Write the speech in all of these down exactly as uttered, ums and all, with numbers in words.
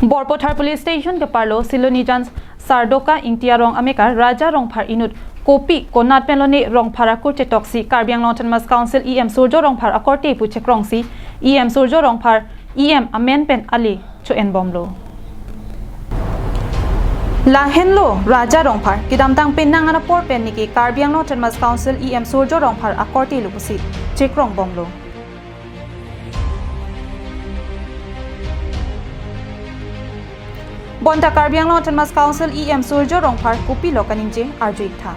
Borpathar Police Station keparlo Silonijan Sardoka Ingti arong amekar Raja Rongphar inut kopi konat pen lone Rongphar akur chetoksi Karbi Anglong Autonomous Council E M Surjo Rongphar akorte pu chekrongsi E M Surjo Rongphar E M amen pen ale cho-enbomlo. Lahenlo Raja Rongphar kedamtang penang an apor pen neke Karbi Anglong Autonomous Council E M Surjo Rongphar akorte lo pusi chekrongbomlo. Bonta Karbi Anglong Autonomous Council E M Surjo Rongphar kopilo kaningje arju-ik tha.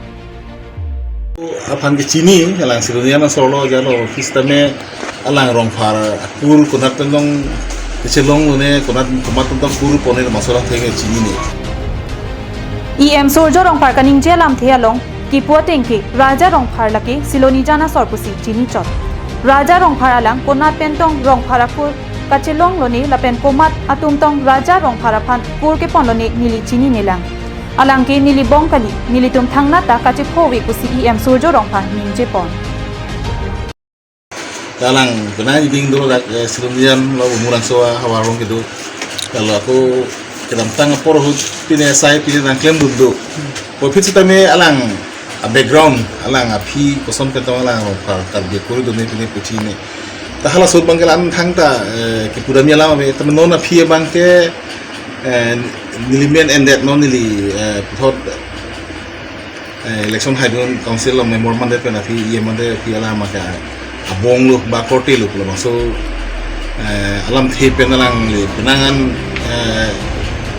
Aphan kechini, alang Silonijan asor lo, jalo office tame alang Rongphar akur konat pen dong kechelong lone, konat komat pen dong kur pone, labangso alamthe kechini ne. E M Surjo Rongphar kaningje alamthe along kipu ateng ke Raja Rongphar lake Silonijan asor pusi chinichot. Raja Rongphar alang konat pen tong Rongphar akur kachelong lone lapen komat atum tong Raja Rongphar aphan kur kepon lone neli chininelang. Alang ke neli bong kali, nelitum thangnat ta kachepho ave pusi E M Surjo Rongphar ningjepon. Alang penang jibing do dak, eh, Silonijan lo umur angso ahavar rong kedo. Kalau ako kedamtang apor ahut pine sai pine nangklemdun do. Puvoiphit sitame alang a-background, alang aphi koson pen tong alang Rongphar Karbi akur do ne pine puthi ne. Ta halaso ahut abang ke la-an thangta, eh, kipudam alam ave, tame non aphi abang ke, eh, neli men endet non neli, eh, puthot, eh, election haidun council along member mandet pen aphi, E M mandet aphi alam ke abong lo ba korte lo pulo, labangso, eh, alamthe pen alangli penang an, eh,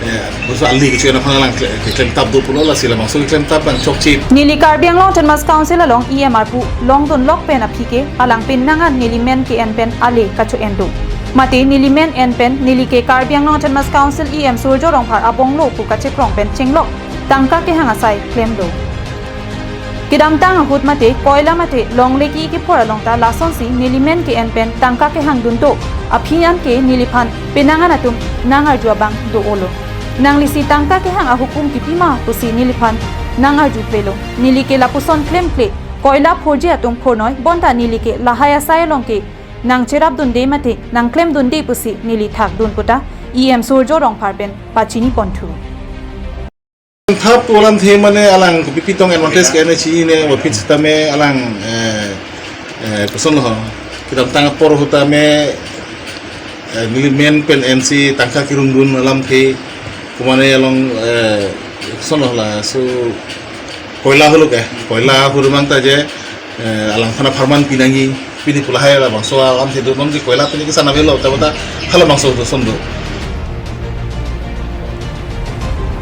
eh, labangso ali kecho-en aphan alang kle-, keklemtap do pulo, lasi labangso keklemtap abang chokche. Neli Karbi Anglong Autonomous Council along E M arpu longdun lok pen aphi ke alang penang an neli men ke-en pen ale kacho-en do. Mate neli men en pen neli ke Karbi Anglong Autonomous Council E M Surjo Rongphar abong lo pu kachekrong pen chenglok tangka kehang asai klemlo. Kedamtang ahut mate koila mate longle ke-i kephor along ta lasonsi neli men ke-en pen tangka kehang dunto, aphi an ke neliphan penang an atum nangarju abang do-olo. Nanglisi tangka kehang ahukum kipi ma pusi neliphan nangarju plelo. Neli ke lapuson klemkle, koila phurji atum phurnoi, bonta neli ke lahai asai along ke nangcherapdunde mate nangklemdunde pusi neli thakdun puta E M Surjo Rongphar pen pachiniponthu. Thap alamthe mane alang kopi pitong advantage ke-en chini ne, puvoiphit sitame alang, eh, eh, koson lo ho. Kedamtang apor ahut tame, eh, neli men pen ensi tangka kerungdun alamthe, komane along, eh, koson lo laso koila ahut lo ke, koila ahut abang ta je, eh, alangphan apharman pinangji, pini pu lahai labangso alamthe do non ke koila pini kesan avelo, ta bata halabangso do son do.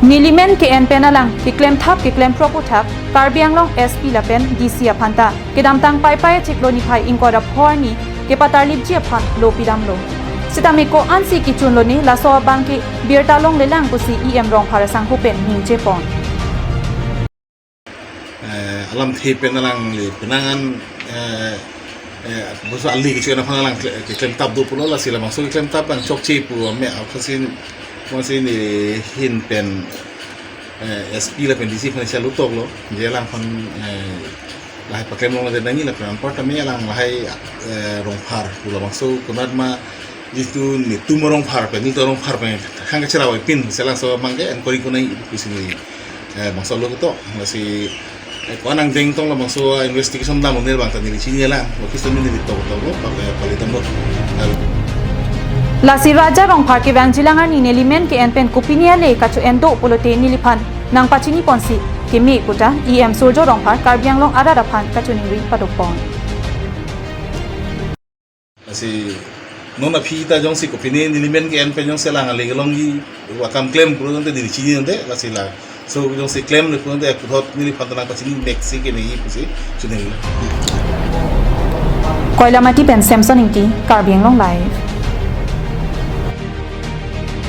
Neli men ke-en pen alang keklem thap keklem prok uthak Karbi Anglong S P lapen D C aphan ta kedamtang Paipai achiklo niphai ingkoi ra phli arni kepatarlipji aphan lo pidamlo. Sitame ko-ansi kechun lone laso abang ke birta longlelang pusi E M Rongphar asangho pen ningjepon. Eh, alamthe pen alangli penang an, eh, eh, labangso ali kecho-en aphan alang kle-, keklemtap do pulo, lasi labangso keklemtap abang chokche pu ame aphasin, aphasin, eh, hin pen, eh, S P lapen D C aphan isi alutok lo, je alangphan, eh, lahai paklem longledet nangji lapen anpar tame alang lahai, eh, Rongphar pu labangso konat ma jitu netum Rongphar pen, netum Rongphar pen hang kachira wai pin, si laso abang ke enquiry konai pusi ne, eh, bangso lo ketok, lasi, eh, ko-an angdeng tong labangso investigation dam unir abang ta neli chininelang, office tame neli tok tok lo, pa, eh, palitam lo. Lasi Raja Rongphar kevangjilang arni neli men ke-en pen kopine ale kacho-en do pulote neliphan nangpachiniponsi keme puta E M Surjo Rongphar Karbi Anglong arat aphan kachiningri padopon. Lasi non aphi ta jongsi kopine neli men ke-en pen jongsi alang ale kelongji akam klem pulote neli chini ante, lasi laso jongsi klemle pulote puthot neliphan ta nangpachini meksi ke neli pusi chuningri. Koilamati pen Samson Ingti, Karbi Anglong Live.